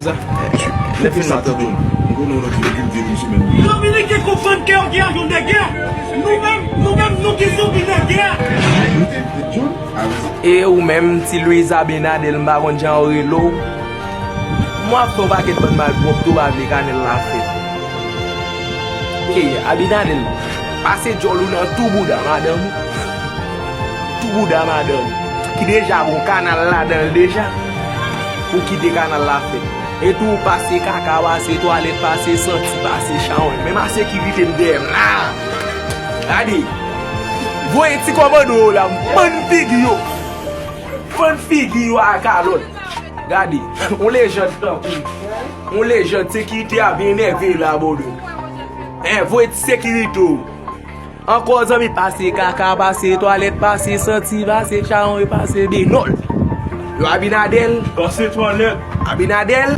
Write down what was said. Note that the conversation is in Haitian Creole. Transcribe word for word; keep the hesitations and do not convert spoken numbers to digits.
Lè fè sa tande, m konnen w nan ki legim vye pou semèn. Dominiken konprann ke yo gen ajan de gè. Nou menm, nou menm, nou gen zonbi nan gè. E ou menm, ti Luiz Abinader, m pa konn jan yo rele w. M wè w ap fè yon pakèt bann malpwòpte, w pa vle kanèl la fèt. Ke Abinader, pase djòl ou nan tou bouda madanm ou. Tou bouda madanm ou. Ki deja gon kanal ladan l deja. Ou kite kanal la fèt. E tou pase kaka, pase twalèt, pase santi, pase chawony. Menm a sekirite m dèyè m la. Gade. Voye ti kòmando yo la, m fann figi yo. Fann figi yo a kalòt. Gade. On lejand tankou. On lejand sekirite a byen nève la, Bodo. Hein, voye ti sekirite yo. Ankò zanmi, pase kaka, pase twalèt, pase santi, pase chawony, pase benòl. Yo Abinader. Pase twalèt. Abinader.